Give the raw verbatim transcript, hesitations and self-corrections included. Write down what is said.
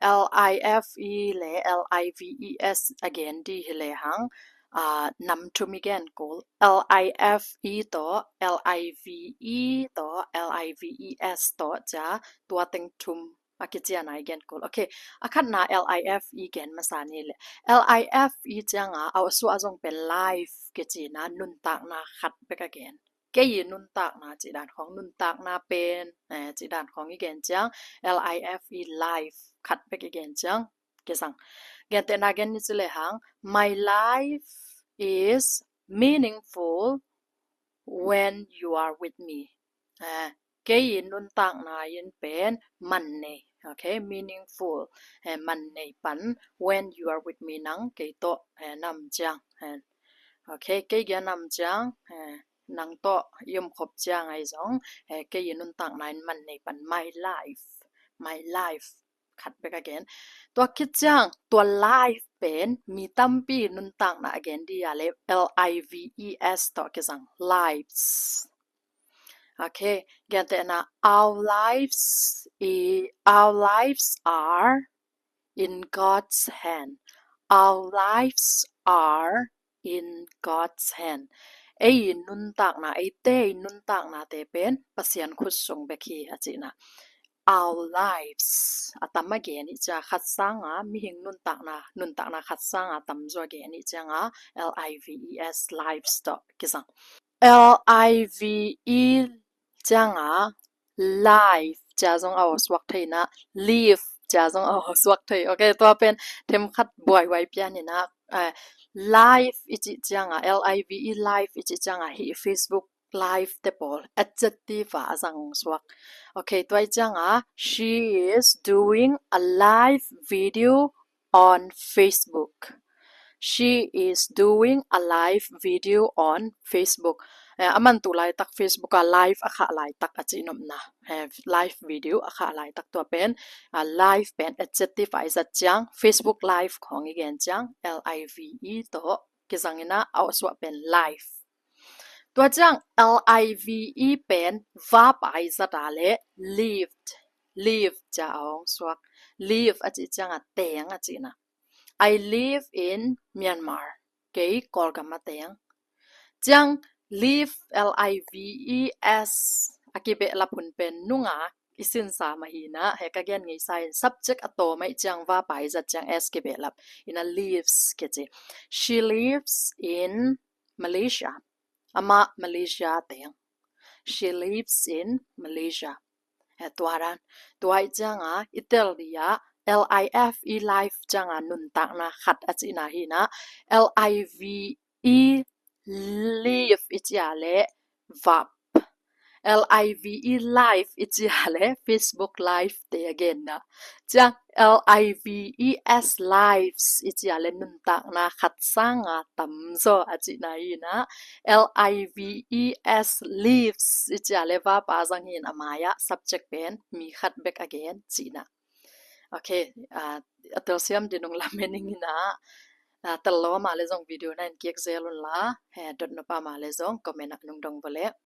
L I F E le L I V E S a gen di hi le hang, a, nam thum i gen kul. L I F E to, L I V E to, L I V E S to, cha tua teng thum a kichian a i gen kul. Okay, a khatna L I F E gen masa ni le. L I F E chiang a, a sua a jong pen life kichi na, nuntakna khat bek a gen. Kei i nuntakna chi dan khong, nuntakna pen, eh, chi dan khong i gen chiang, L I F E life khat bek i gen chiang, kisang. Gen te na gen ni chi le hang, my life is meaningful when you are with me. Eh, kei i nuntakna in pen man nei. Okay, meaningful. Eh, man nei pan when you are with me, nang kei to, eh, nam chiang. Eh, okay, kei gen nam chiang. Eh, nang to i um khop chiang a i jong, eh, kei i nuntakna in man nei pan my life, my life, khat bek a gen. Tua kichiang, tua life pen, mi tampi nuntakna a gen di a le, L I V E S to kisang, lives. Okay, gen te na, our lives i, our lives are in God's hand. Our lives are in God's hand. Ei nuntakna, ei te nuntakna te pen Pasian khut sung bek hi a chi na. Our lives. A tam a gen i cha khat sang a, mihing nuntakna, nuntakna khat sang a tam jo a gen i chiang a, L I V E S, lives to kisang. L I V E chiang a, life cha jong a suak thei na, live cha jong a suak thei. Okay, tua pen them khat buai buai pian ni na, eh, live i chi chiang a, L I V E live i chi chiang a hi Facebook live te pol, adjective a jang suak. Okay, tua i chiang a, she is doing a live video on Facebook. She is doing a live video on Facebook. Eh, aman tu lai tak Facebook a live a kha lai tak a chi nom na. Eh, live video a kha lai tak tua pen, a live pen adjective a i zat chiang, Facebook live khong i gen chiang, L I V E to kisang i na, a suak pen live. Tua chiang L I V E pen verb a i zat a le lived. Live cha a hong suak. Live a chi chiang a teng a chi na. I live in Myanmar. Kei Kawlgam a teng. Chiang live, L I V E S a kibehlap hun pen nunga i sin sa ma hi na, he ka gen ngei sa in subject a to mai chiang verb a i zat chiang S kibehlap. I na lives kichi. She lives in Malaysia. Ama Malaysia teng. She lives in Malaysia. He tua dan. Tua i chiang a, i tel di a, L I F E life chiang a nuntakna khat a chi na hi na. L I V E live i chi a le verb. L I V E life i chi a le Facebook live te a gen na. Chiang L I V E S lives i chi a le nuntakna khat sang a tam jo a chi na hi na. L I V E S lives i chi a le verb a zang hin a mai a subject pen mi khat bek a gen chi na. Okay, ah, a tel siam di nung lam mening hi na. Ah, tel lo ma le jong video na en kiek zel un la. He, dot no pa ma le jong comment a nung dong bo le.